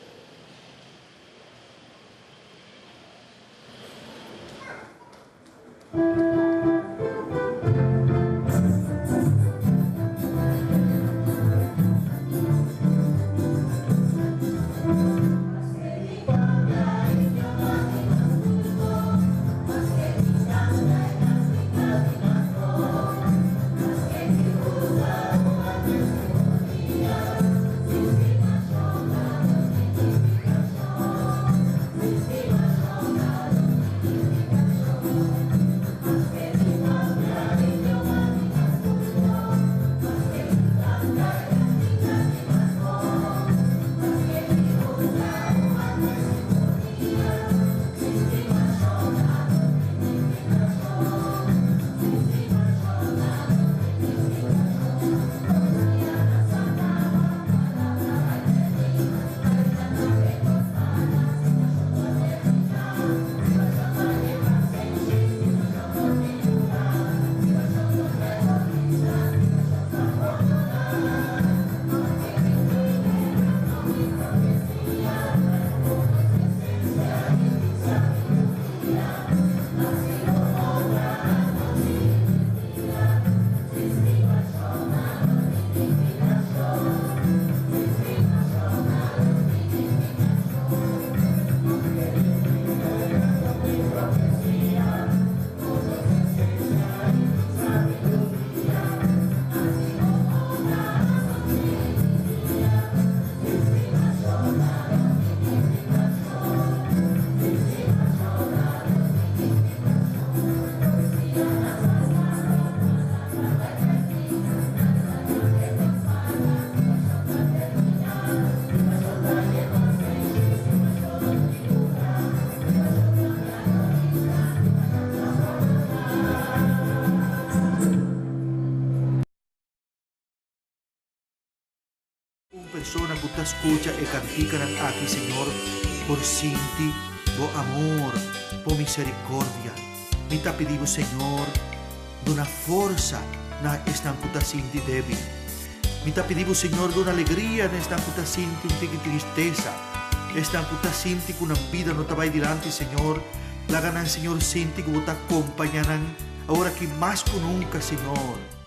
Persona ku ta skucha e kantikanan aki, Señor, por sinti bo amor, bo miserikordia. Mi ta pidi bo, Señor, duna forsa na esnan ku ta sinti débil. Mi ta pidi bo, Señor, duna alegria na esnan ku ta sinti un tiki tristesa, esnan ku ta sinti ku nan bida no ta bai dilanti, Señor, laga nan, Señor, sinti ku bo ta kompañá nan awor aki mas ku nunka, Señor.